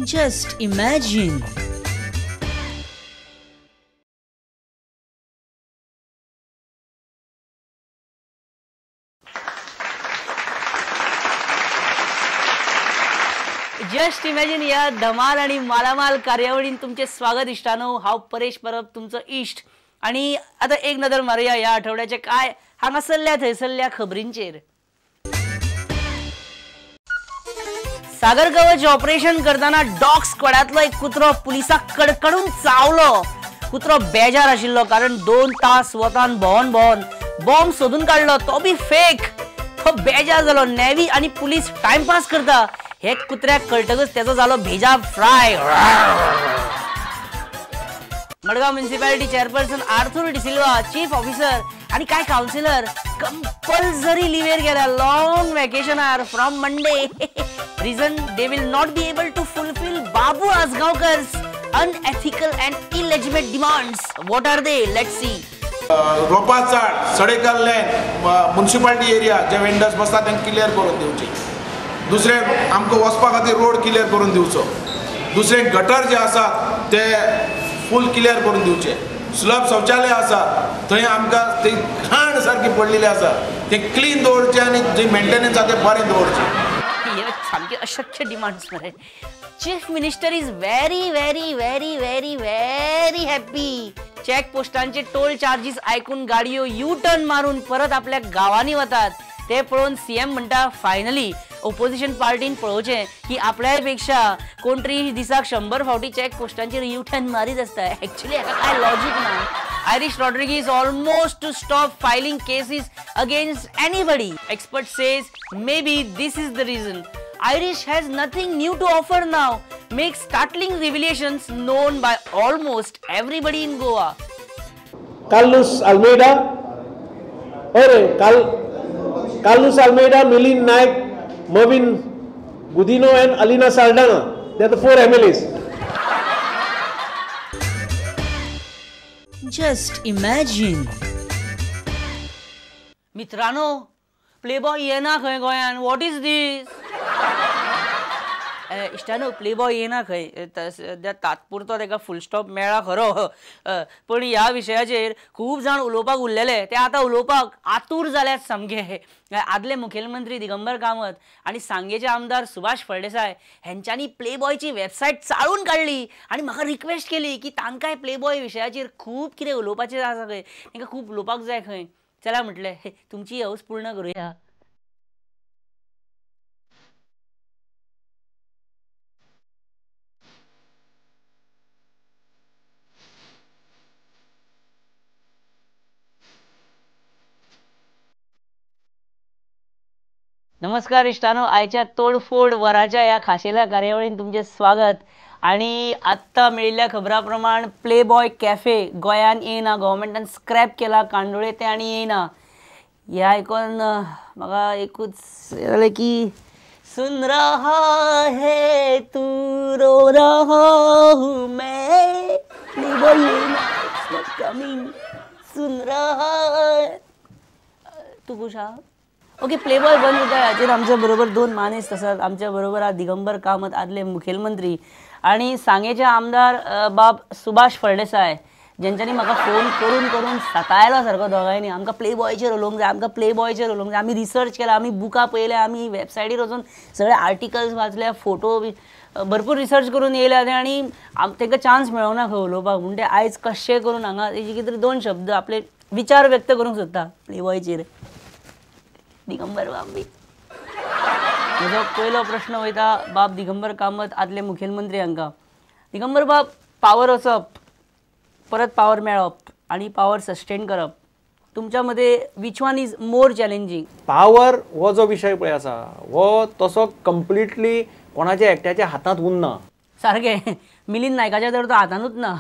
Just imagine. Just imagine या धमाल आणि मालामाल कार्यावळीन तुमचे स्वागत इश्टानो. हांव परेश परब तुमचो इश्ट. आणि आता एक नदर मारुया ह्या आठवड्याचे काय हांगासरल्या थंयसरल्या खबरींचेर. सागर कवच ऑपरेशन करताना डॉग स्क्वॉडांतलो एक कुत्रो पुलिसाक कडकडून चावलो. कुत्रो बेजार आशिल्लो कारण 2 तास वतान भोंवन भोंवन बॉम्ब सोदून काडलो, तो बी फेक. तो बेजार जालो. नेव्ही आनी पुलीस टायमपास करता हे कुत्र्याक कळटकच तेजो जालो भेजा fry. Madgaon municipality chairperson Arthur D'Silva, chief officer आणि काय काउन्सिलर कंपल्सरी लिव्हेर गेल्या long वेकेशनार from Monday. Reason they will not be able to fulfil Babu Ajgaonkar's unethical and illegitimate demands. What are they? Let's see. Ropachad Sadekal lane municipality area J vendors बसता तांकां clear करून दिवची. दुसरें आमकां वचपा खातीर road clear करून दिवचो. दुसरें गटर जे आसा ते फूल क्लियर करून दिवचे. सुलभ शौचालय आसा थंय आमकां ती घाण सारकी पडलेली आसा ते क्लीन दवरचे आनी जे मेंटेनन्स आसा ते बरें दवरचे. हे सामके अशक्य डिमांड्स मरे. Chief minister is very very very very very happy. Check पोस्टांचे toll charges आयकून गाडयो यू टर्न मारून परत आपल्या गांवांनी वतात ते पळोवन सीएम म्हणटा फायनली ओपोजिशन पार्टीन पळोवचें की आपल्या पेक्षा कोण तरी दिसाक 100 फावटी चेक पोस्टांचेर यू टर्न मारीत आसता. एक्चुअली हाका काय लॉजीक ना. Irish Rodrigues almost to stop filing cases against anybody. Expert says maybe this is the reason. Irish has nothing new to offer now. Make startling revelations known by almost everybody in Goa. Carlos Almeida, अरे Carlos Almeida, Milind Naik, Mervyn Godinho and Alina Saldanha. They are the 4 MLAs. Just imagine. मित्रांनो, Playboy येना खंय गोंयान. What is this? इश्टानो, Playboy येना खंय, तात्पुरतो ताका फुल stop मेळ्ळा खरो, पण ह्या विशयाचेर खूब जाण उलोवपाक उरलेले ते आतां उलोवपाक आतूर जाल्यात सामके. आदले मुखेलमंत्री दिगंबर कामत आनी सांगेचे आमदार सुभाष फळदेसाय हेंच्यांनी प्लेबॉयची वेबसायट चाळून काडली आनी म्हाका रिक्वेस्ट केली की तांकांय प्लेबॉय विशयाचेर खूब कितें उलोवपाचें आसा खंय, तांकां खूब उलोवपाक जाय खंय. चला म्हटलें तुमची हौस पूर्ण करुया. नमस्कार इश्टानो, आयच्या तोडफोड वराच्या ह्या खाशेल्या कार्यावळीन तुमचें स्वागत. आनी आत्तां मेळिल्ल्या खबरां प्रमाण प्लेबॉय कॅफे गोंयान येयना, गव्हर्मेंटान स्क्रॅप केला कांदोळे ते आनी येयना. हें आयकोन म्हाका एकूच जालें की सुन रहा है तू रो रहा हूँ मैं, प्लेबॉय येयना, it's not coming, सुन रहा है तू खुश आहा. ओके, प्लेबॉय बंद जाता हाचेर आमच्या बरोबर 2 मानेस्त आसात. आमच्या बरोबर आहा दिगंबर कामत आदले मुखेलमंत्री आनी सांगेचे आमदार बाब सुभाष फळदेसाय, जेंच्यांनी म्हाका फोन करून करून सतायलो सारको दोगांयनी. आमकां प्लेबॉयचेर उलोवंक जाय, आमकां प्लेबॉयचेर उलोवंक जाय. आमी रिसर्च केला, आमी बुकां पळयल्या, आमी वेबसायटीर वचून सगळे आर्टिकल्स वाचल्या, फोटो बी भरपूर रिसर्च करून येयल्या ते आनी तांकां चान्स मेळोंक ना खंय उलोवपाक. म्हूण ते आयज कशें करून हांगा तेजे कितें तरी 2 शब्द आपले विचार व्यक्त करूंक सोदता प्लेबॉयचेर. दिगंबर बाब, म्हजो पयलो प्रश्न वयता बाब दिगंबर कामत आदले मुखेलमंत्री हांकां. दिगंबर बाब, पावर वचप, परत पावर मेळप आनी पावर सस्टेन करप, तुमच्या मते which one is more challenging? Power हो जो विशय पळय आसा हो तसो कंप्लिटली कोणाच्या एकट्याच्या हातांत उरना. सारकें, मिलिंद नायकाच्या तर तो हातानूच ना,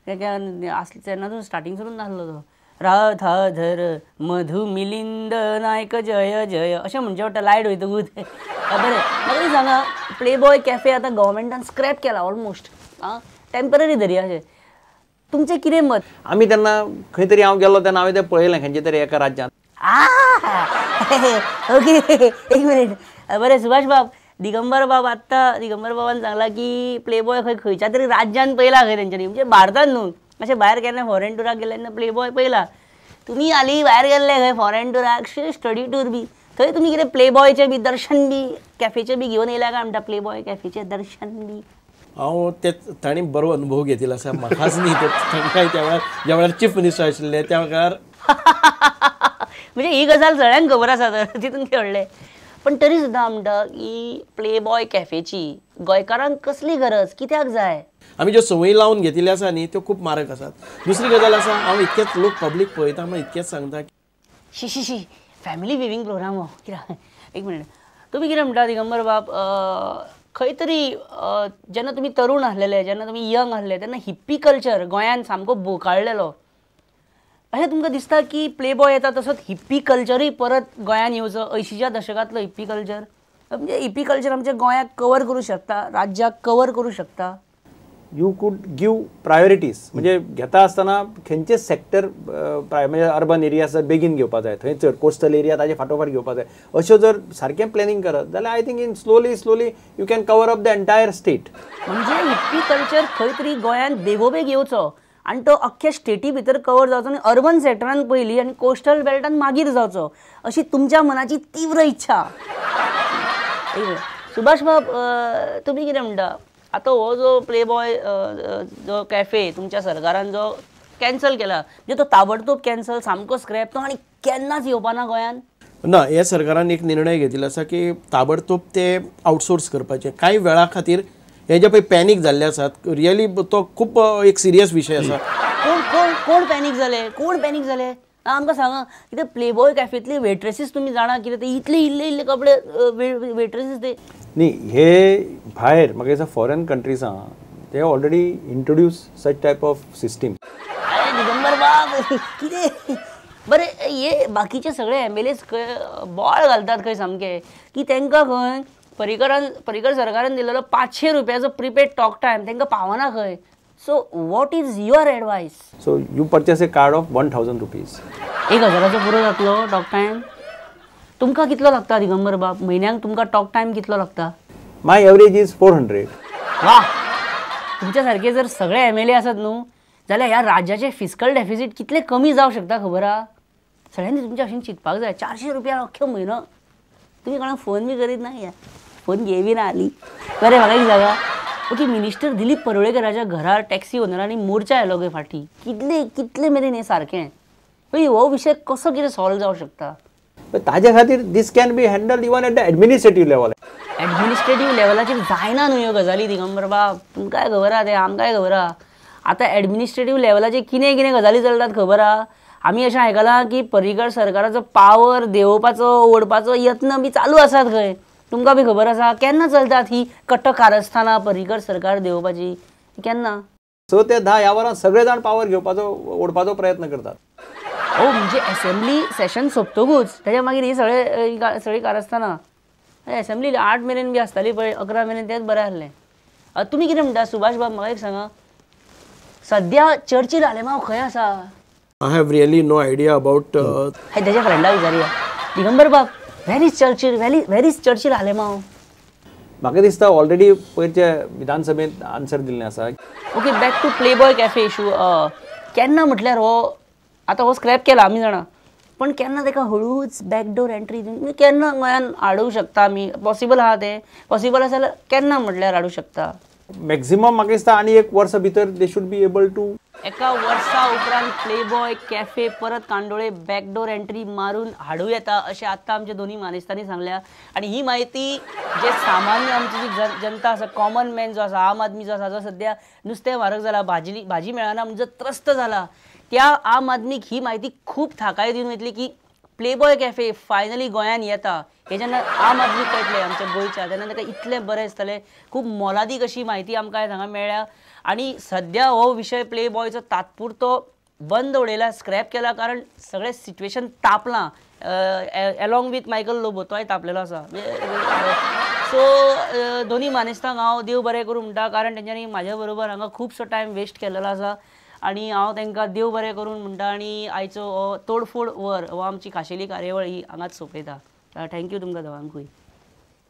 तेन्ना स्टार्टींग सुरून नासलो तो. राधाधर मधु मिलिंद नायक जय जय अशें म्हणचें पडटा लायट वयतकूच. बरें, म्हाका सांगा, प्लेबॉय कॅफे आतां गव्हर्मेंटान स्क्रॅप केला ऑलमोस्ट, आं टेम्पररी धरया अशें, तुमचें कितें मत? आमी तेन्ना खंय तरी हांव गेल्लो तेन्ना हांवें तें पळयलें खंयच्या तरी एका राज्यांत. ओके, एक मिनीट. बरें सुभाष बाब, दिगंबर बाब आत्तां दिगंबर बाबान सांगलां की प्लेबॉय खंय खंयच्या तरी राज्यान पळयला खंय तेंच्यांनी, म्हणजे भारतान न्हू, अशें भायर केन्ना फॉरेन टुराक गेले तेन्ना प्लेबॉय पळयला. तुमी हालीं भायर गेल्ले खंय फॉरेन टुराक, स्टडी टूर बी, थंय तुमी कितें प्लेबॉयचें बी दर्शन बी कॅफेचें बी घेवन येयल्या काय म्हणटा, प्लेबॉय कॅफेचें दर्शन बी? हांव ते तांणी बरो अनुभव घेतिल्लो आसा, म्हाकाच न्ही तर तांकांय त्या वेळार ज्या वेळार चीफ मिनिस्टर आशिल्ले त्या वेळार. म्हणजे ही गजाल सगळ्यांक खबर आसा तर तितून खेळ्ळे. पण तरी सुद्दां म्हणटा की प्लेबॉय कॅफेची गोंयकारांक कसली गरज, कित्याक जाय? आमी ज्यो संवयी लावन घेतिल्ल्यो आसा न्ही त्यो खूब मारक आसात. दुसरी गजाल आसा, हांव इतकेंच लोक पब्लीक पळयता म्हण इतकेंच सांगता, शी शी शी फॅमिली विविंग प्रोग्राम हो कित्याक. एक मिनट, तुमी कितें म्हणटा दिगंबर बाब, खंय तरी जेन्ना तुमी तरूण आसलेले, जेन्ना तुमी यंग आसले तेन्ना हिप्पी कल्चर गोंयान सामको बोकाळलेलो, अशें तुमकां दिसता की प्लेबॉय येता तसोच हिप्पी कल्चरूय परत गोंयान येवचो? 80च्या दशकांतलो हिप्पी कल्चर, म्हणजे हिप्पी कल्चर आमच्या गोंयाक कवर करूं शकता, राज्याक कवर करूं शकता? You could give priorities, म्हणजे घेता आसतना खंयचे सेक्टर म्हणजे अर्बन एरिया आसा बेगीन घेवपा जाय, थंय चड कोस्टल एरिया ताजे फाटोफाट घेवपा जाय, अश्यो जर सारकें प्लॅनिंग करत जाल्यार I think in slowly slowly you can cover up the entire state. म्हणजे हिप्पी कल्चर खंय तरी गोंयांत बेगोबेग येवचो आनी तो अख्ख्या स्टेटी भितर कवर जावचो आनी अर्बन सेक्टरान पयलीं आनी कोस्टल बेल्टान मागीर जावचो, अशी तुमच्या मनाची तीव्र इच्छा. सुभाष बाब, तुमी कितें म्हणटा, आतां हो जो प्लेबॉय जो कॅफे तुमच्या सरकारान जो कॅन्सल केला, म्हणजे तो ताबडतोब कॅन्सल, सामको स्क्रॅप, तो आनी केन्नाच येवपा ना गोंयान? ना, ह्या सरकारान एक निर्णय घेतिल्लो आसा की ताबडतोब ते आउटसोर्स करपाचे कांय वेळा खातीर. हे जे पळय पॅनीक जाल्ले आसात, रियली तो खूब एक सिरियस विशय आसा. कोण कोण कोण पॅनीक जाले, कोण पॅनीक जाले आमकां सांगा. कितें प्लेबॉय कॅफेंतली वेट्रेसीस तुमी जाणा कितें ते इतले इल्ले इल्ले कपडे वेट्रेसीस ते न्ही, हे भायर म्हाका दिसता फॉरेन कंट्रीजां ते already introduce such type of system. अरे दिगंबर बाब कितें बरें, हे बाकीचे सगळे एमएलएस खंय बोवाळ घालतात खंय सामके की तांकां खंय पर्रीकरान, पर्रीकर सरकारान दिलेलो 500 रुपयाचो प्रिपेड टॉक टायम तांकां पावना खंय. So what is your advice? So you purchase a card of 1000 rupees. 1000चो पुरो जातलो टॉक टायम? तुमकां कितलो लागता दिगंबर बाब, म्हयन्याक तुमकां टॉक टायम कितलो लागता? My average is 400. वा, तुमच्या सारके जर सगळे एमएलए आसत न्हू जाल्यार ह्या राज्याचे फिस्कल डेफिसीट कितले कमी जावं शकता खबर आहा? सगळ्यांनी तुमच्या भशेन चिंतपाक जाय. 400 रुपया अख्खो म्हयनो, तुमी कोणाक फोन बी करीत ना, फोन घे बी ना हाली. बरें, म्हाका एक सांगा, ओके, मिनिस्टर दिलीप परुळेकराच्या घरार टॅक्सी ओनरांनी मोर्चा आयलो खंय फाटीं, कितले कितले मेरेन हें सारकें, हो विशय कसो कितें सॉल्व जावं शकता? ताजे खातीर this can be handled even at the administrative level. Administrative लेवलाचेर जायना न्हू ह्यो गजाली दिगंबर बाब, तुमकांय खबर आहा तें, आमकांय खबर आहा. आतां एडमिनिस्ट्रेटीव लेवलाचेर कितें कितें गजाली चलतात खबर आहा. आमी अशें आयकलां की पर्रीकर सरकाराचो पावर देंवोवपाचो, ओडपाचो यत्न बी चालू आसात खंय, तुमकां बी खबर आसा? केन्ना चलतात ही कट्ट कारस्थानां पर्रीकर सरकार देंवोवपाची, केन्ना? 6 ते 10 ह्या वरां सगळे जाण पावर घेवपाचो, ओडपाचो प्रयत्न करतात. हो, म्हणजे एसेंब्ली सेशन सोंपतकूच ताच्या मागीर ही सगळे सगळीं कारस्थानां. एसेंब्ली 8 मेरेन बी आसताली पळय, 11 मेरेन, तेंच बरें आसलें. तुमी कितें म्हणटा सुभाष बाब, म्हाका एक सांगा, सद्या चर्चील आलेमांव खंय आसा? I have really no idea about. ताच्या फ्रेंडाक विचारया. दिगंबर बाब, where is Churchill, where is Churchill Alemao? म्हाका दिसता ऑलरेडी पयरच्या विधानसभेंत आन्सर दिल्लें आसा. Okay, back to Playboy cafe issue. केन्ना म्हटल्यार हो आतां हो स्क्रॅप केला आमी जाणा, पण केन्ना ताका हळूच बॅकडोर एंट्री दिवन केन्ना गोंयान हाडूंक शकता आमी? पॉसिबल आहा तें? पॉसिबल आसा जाल्यार केन्ना म्हटल्यार हाडूंक शकता? मॅक्झिमम म्हाका दिसता आनी एक वर्सा भितर they should be able to. एका वर्सा उपरांत प्लेबॉय कॅफे परत कांदोळे बॅकडोर एंट्री मारून हाडूं येता अशें आत्तां आमच्या दोनूय मानेस्तांनी सांगल्या. आनी ही म्हायती जे सामान्य आमची जी जनता आसा, कॉमन मॅन जो आसा, आम आदमी जो आसा, जो सद्या नुस्तें म्हारग जाला, भाजी मेळना म्हणजे त्रस्त जाला, त्या आम आदमीक ही म्हायती खूब थाकाय दिवन वयतली की प्लेबॉय कॅफे फायनली गोंयान येता. हे जेन्ना आम आदमी कळटलें आमच्या गोंयच्या, तेन्ना ताका इतलें बरें दिसतलें. खूब मोलादीक अशी म्हायती आमकां हांगा मेळ्ळ्या. आनी सद्या हो विशय प्लेबॉयचो तात्पुरतो बंद उडयला, स्क्रॅप केला, कारण सगळें सिट्युएशन तापलां. एलॉंग विथ मायकल लोबो तोय तापलेलो आसा. सो दोनूय मानेस्तांक हांव देव बरें करूं म्हणटा, कारण तेंच्यांनी म्हाज्या बरोबर हांगा खुबसो टायम वेस्ट केलेलो आसा आनी हांव तांकां देव बरें करून म्हणटा. आनी आयचो हो तोडफोड वर हो आमची खाशेली कार्यावळ ही हांगाच सोंपयता. Thank you तुमकां दोगांकूय.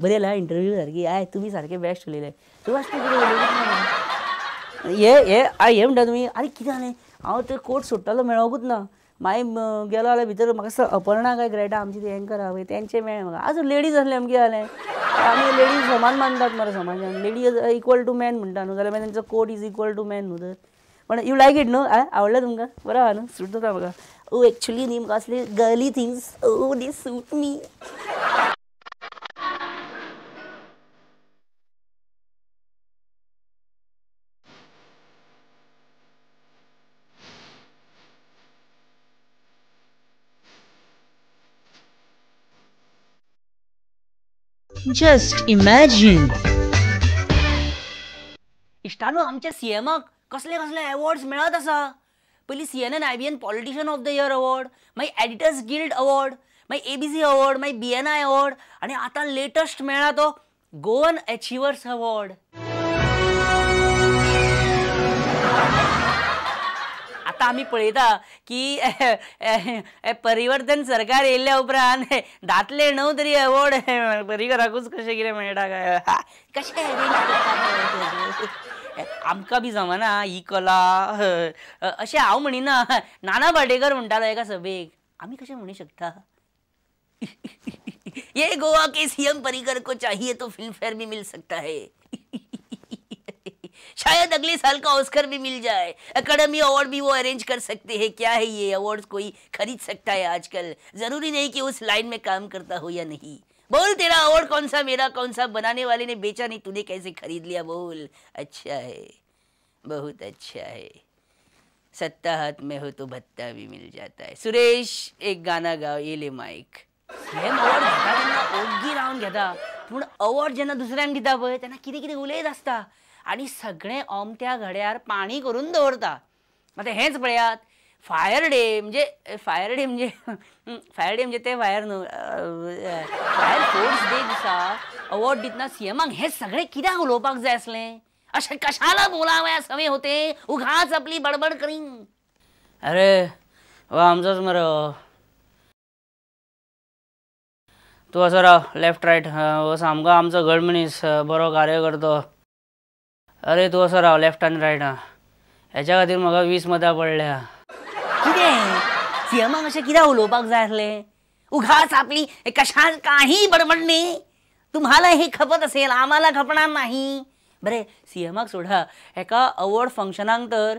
बरें जालें इंटरव्यू सारकी. I तुमी सारके बेस्ट उलयले. सुभाष तूं कितें उलयलें हे हे हे म्हणटा तुमी. आरे कितें जालें, हांव ते कोट सोडटालो मेळोकूच ना. मागीर गेलो जाल्यार भितर म्हाका दिसता अपर्णा काय ग्रेटा आमची ती एंकर आहा पळय तेंचें मेळ्ळें म्हाका. आजून लेडीज आसलें आमकां कितें जालें, आमी लेडीज समान मानतात मरे समाजान, लेडीज इक्वल टू मॅन म्हणटा न्हू, जाल्यार मागीर तेंचो coat is equal to man न्हू तर. पण you like it न्हू, आवडलें तुमकां, बरें आहा न्हू, सूट जाता म्हाका. ओ एक्चुली न्ही म्हाका असले girly things oh they suit me. Just imagine. इश्टानो आमच्या सीएमाक कसले कसले अवॉर्ड्स मेळत आसा. पयलीं CNN IBN politician of the year award, मागीर एडिटर्स गिल्ड अवॉर्ड, मागीर एबीसी अवॉर्ड, मागीर बीएनआय अवॉर्ड, आनी आतां लेटस्ट मेळ्ळा तो गोवन अचिवर्स अवॉर्ड. आतां आमी पळयता की परिवर्तन सरकार येयल्ल्या उपरांत दातले णव तरी अवॉर्ड परिकराकूच कशें कितें मेळटा काय, कशें अरेंज करता आमकां बी जमना ही कला अशें हांव म्हणिना. नाना पाटेकर म्हणटालो एका सभेक, आमी कशें म्हणू शकता. ये गोवा के सीएम परिकर को चाहिए तो फिल्म फेयर भी मिल सकता है, शायद अगले साल का ऑस्कर भी मिल जाए, अकेडमी अवार्ड भी वो अरेंज कर सकते हैं. क्या है ये अवार्ड कोई खरीद सकता है आजकल, ज़रूरी नहीं कि उस लाइन में काम करता हो या नहीं. बोल तेरा अवार्ड कौन सा, मेरा कौन सा, बनाने वाले ने बेचा नहीं, तूने कैसे खरीद लिया, बोल. अच्छा है, बहुत अच्छा है, सत्ता हाथ में हो तो भत्ता भी मिल जाता है. सुरेश एक गाना गाओ, ये ले माइक. सीएम अवॉर्ड घेता तेन्ना ओग्गी रावन घेता, पूण अवॉर्ड जेन्ना दुसऱ्यांक दिता पळय तेन्ना कितें कितें उलयत आसता आनी सगळें अमत्या घड्यार पाणी करून दवरता. आतां हेंच पळयात, फायर डे म्हणजे फायर डे म्हणजे फायर डे म्हणजे ते फायर न्हू, फायर फोर्स डे दिसा अवॉर्ड दितना सीएमाक हें सगळें कित्याक उलोवपाक जाय आसलें, अशें कशाला बोलावया सवे होते, उगाच आपली बडबड करीन. अरे वा आमचोच मरे हो, तूं असो राव लेफ्ट रायट, हो सामको आमचो घड मनीस, बरो कार्यकर्तो. अरे तूं असो राव लेफ्ट आनी रायट, हा हेच्या खातीर म्हाका 20 मतां पडल्या. कितें सीएमाक अशें कित्याक उलोवपाक जाय आसलें, उगाच आपली कशा काही बडबड न्ही, तुम्हाला हे खपत असेल आम्हाला खपणार नाही. बरें सीएमाक सोडा, एका अवॉर्ड फंक्शनाक तर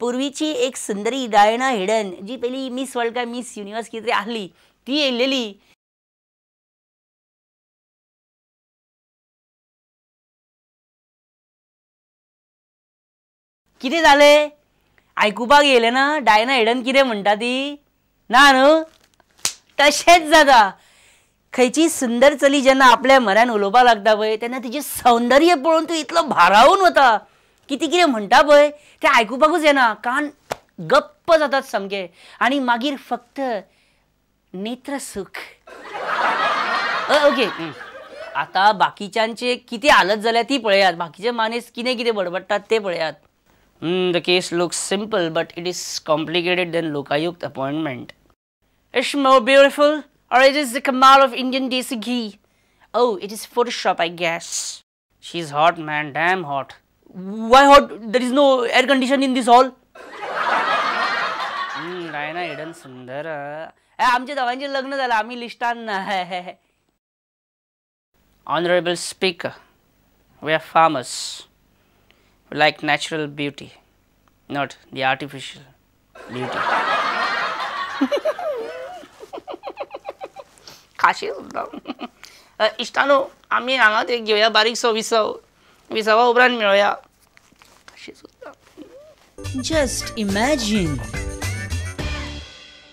पूर्वीची एक सुंदरी डायना हिडन जी पयलीं मिस वर्ल्ड काय मिस युनिवर्स कितें तरी आसली ती येयलेली. कितें जालें आयकुपाक येयलें ना डायना हिडन कितें म्हणटा ती, ना न्हू, तशेंच जाता. खंयची सुंदर चली जेन्ना आपल्या म्हऱ्यान उलोवपाक लागता पळय तेन्ना तिचें सौंदर्य पळोवन तूं इतलो भारावन वता की ती कितें म्हणटा पळय तें आयकुपाकूच येना, कान गप्प जातात सामके आनी मागीर फक्त नेत्रसूख. ओके आतां बाकीच्यांचे कितें हालत जाल्या ती पळयात, बाकीचे मानेस कितें कितें बडबडटात तें पळयात. The case looks simple, but it is complicated than Lokayukt appointment. It's more beautiful, or it is the kamal of Indian desi ghee. Oh, it is Photoshop, I guess. She's hot, man, damn hot. Why hot? There is no air condition in this hall. Diana Eden सुंदर. आमच्या दोगांचें लग्न जालां, आमी लिस्टान ना. Honorable Speaker, we are farmers. We like natural beauty, not the artificial beauty. खाशी सुद्दां. इश्टानो आमी हांगा एक घेवया बारीकसो विसव, विसवा उपरांत मेळोया. खाशी सुद्दां. Just imagine.